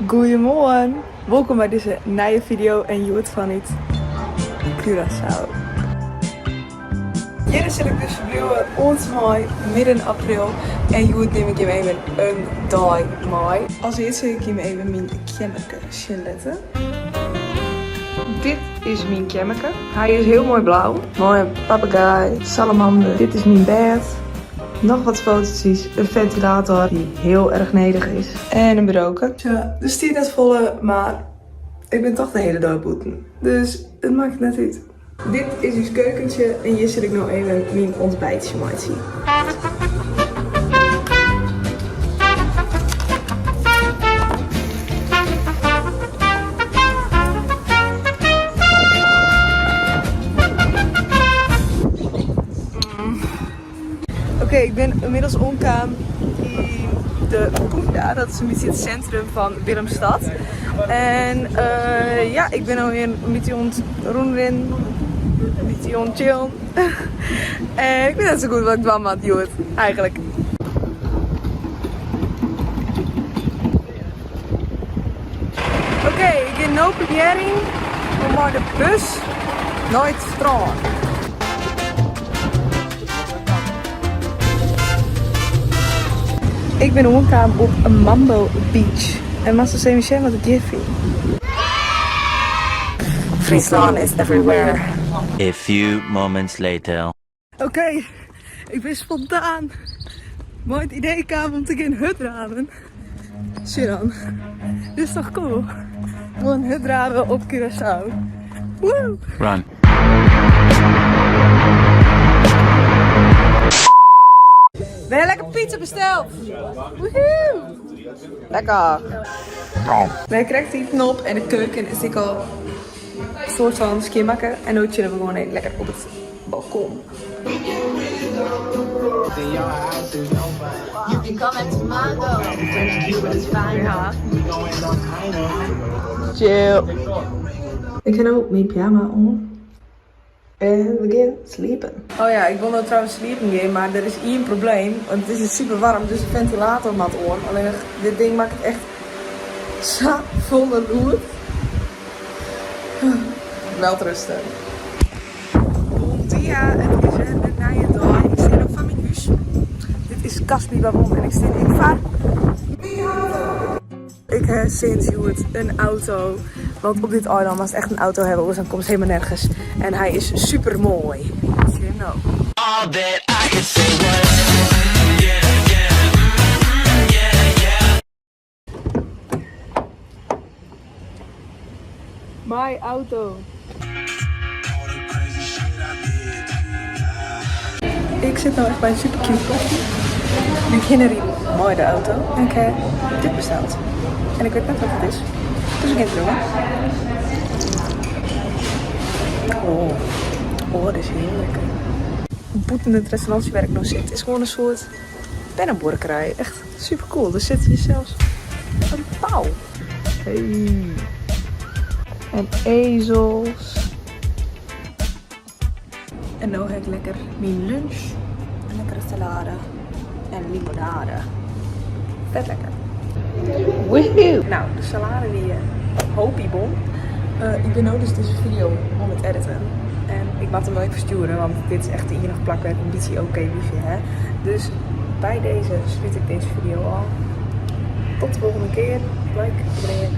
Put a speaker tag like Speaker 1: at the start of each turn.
Speaker 1: Goeiemoarn! Wolkom by dizze nije video en hjoed fanút Curaçao. Hjir sil ik dus ferbliuwe oant mei midden april en hjoed nim ik jim even in dei mei. As earst sil ik jim even myn keammerke sjen litte. Dit is myn keammerke. Hy is hiel moai blau mei in papegaai, salamander. Dit is myn bêd. Noch wat foto's, in fentilator dy't hiel erch nedich is en in buroke. Tsja, der stiet net folle, mar ik bin toch de hiele dei bûten. Dus it makket net út. Dit is ús keukentsje en hjir sil ik no even myn ontbijtsje meitsjen. Oké, ik bin ynmiddels oankaam yn de Punda. Dat is in bytsje it sintrum fan Willemstad. En ja, ik bin no hjir in bytsje oan it rûnrinnen, in bytsje oan it chillen. En ik wit net sa goed wat ik dwaan moat hjoed, eigentlik. Oké, ik gean no probearjen om mei de bus nei it strân. Ik bin oankaam op Mambo Beach en moatst ris even sjen wat ik hjir fyn. Fryslân is everywhere.
Speaker 2: A few moments later.
Speaker 1: Oké, ik bin spontaan mei it idee kaam om te gean hurddraven. Sjoch dan, dit is toch cool? Gewoan hurddrave op Curaçao. Woe!
Speaker 2: Run.
Speaker 1: We ha lekker pizza besteld! Woehoe! Lekker! We ha krekt iten op en de keuken is ek al soart fan skjinmakke. En no chille we gewoan even lekker op it balkon. Chill. Ik ha no myn pyjama oan en we gean sliepen. Oh ja, ik wol no trouwens sliepen gean, mar der is ien probleem, want it is hjir super waarm, dus de fentilator moat oan. Allinnich dit ding makket echt sa folle lûd. Welterusten. Bon dia, it is wer in nije dei. Ik stean no foar myn hús. Dit is Cas Mi Babon en ik stean ek foar myn auto. Ik ha sinds hjoed in auto, want op dit eilân moatst echt in auto hawwe, oars dan komst helemaal nergens. En hy is super moai. Sjen no. My auto. Ik sit no echt by in super cute koffie. Ik hinne riden mei de auto en ik ha dit besteld. En ik wit net wat it is. Dus we gean it proeven. Oh, oh, dit is hiel lekker. Bûten it restaurantsje wêr ik no sit is gewoan in soart bernebuorkerij. Echt super cool. Der sit hjir sels in pauw. Hey. En ezels. En no ha ik lekker myn lunch. In lekkere salade en limonade. Vet lekker. Woehoe! Nou, de salade wie hopie bom. Ik bin no dus dizze video oan it editen. En ik moat him wel even ferstjoere, want dit is echt de ienige plak wêr't ik in bytsje oké wifi ha. Dus by dizze slút ik dizze video ôf. Tot de volgende kear. Like, abonneer.